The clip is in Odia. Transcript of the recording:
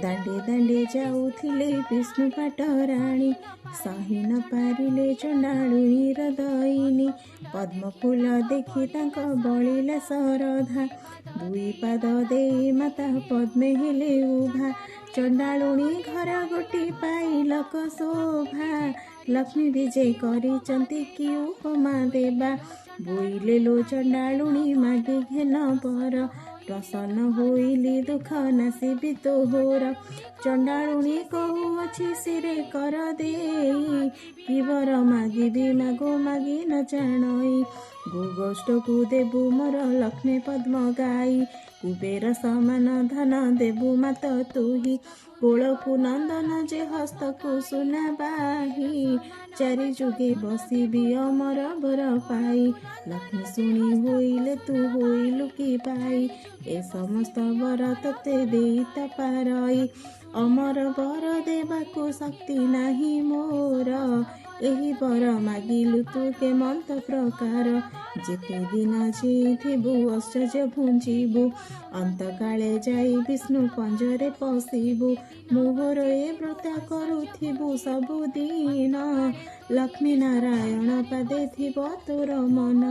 ଦାଣ୍ଡେ ଦାଣ୍ଡେ ଯାଉଥିଲେ ବିଷ୍ଣୁ ପାଟରାଣୀ, ସହି ନ ପାରିଲେ ଚଣ୍ଡାଳୁଣୀର ଦଇନି। ପଦ୍ମ ଫୁଲ ଦେଖି ତାଙ୍କ ବଳିଲା ଶରଧା, ଦୁଇ ପାଦ ଦେଇ ମାତା ପଦ୍ମେ ହେଲେ ଉଭା। ଚଣ୍ଡାଳୁଣୀ ଘର ଗୋଟି ପାଇଲକ ଶୋଭା, ଲକ୍ଷ୍ମୀ ବିଜେ କରିଛନ୍ତି କି ଉପମା ଦେବା। ବୋଇଲେ ଲୋ ଚଣ୍ଡାଳୁଣୀ ମାଗି ଘେନ ବର, ପ୍ରସନ୍ନ ହୋଇଲି ଦୁଃଖ ନାଶିବି ତୋହର। ଚଣ୍ଡାଳୁଣୀ କହୁଅଛି ଶିରେ କର ଦେଇ, କି ବର ମାଗିବି ମାଗୋ ମାଗି ନ ଜାଣଇ। ଗୋଗୋଷ୍ଠକୁ ଦେବୁ ମୋର ଲକ୍ଷ୍ମୀ ପଦ୍ମ ଗାଇ, କୁବେର ସମାନ ଧନ ଦେବୁ ମାତ ତୁହି। କୋଳକୁ ନନ୍ଦନ ଯେ ହସ୍ତକୁ ସୁନା ବାହି, ଚାରି ଯୁଗେ ବସିବି ଅମର ବର ପାଇ। ଲକ୍ଷ୍ମୀ ଶୁଣି ହୋଇଲେ ତୁ ହୋଇଲୁ କି ପାଇ, ଏ ସମସ୍ତ ବର ତୋତେ ଦେଇତା ପାରଇ। ଅମର ବର ଦେବାକୁ ଶକ୍ତି ନାହିଁ ମୋର, ଏହି ବର ମାଗିଲୁ ତୁ କେମନ୍ତ ପ୍ରକାର। ଯେତେ ଦିନ ଥିବୁ ଐଶ୍ୱର୍ଯ୍ୟ ଭୁଞ୍ଜିବୁ, ଅନ୍ତକାଳେ ଯାଇ ବିଷ୍ଣୁ ପଞ୍ଜରେ ପଶିବୁ। ମୋହର ଏ ବ୍ରତ କରୁଥିବୁ ସବୁଦିନ, ଲକ୍ଷ୍ମୀ ନାରାୟଣ ପାଦେ ଥିବ ତୋର ମନ।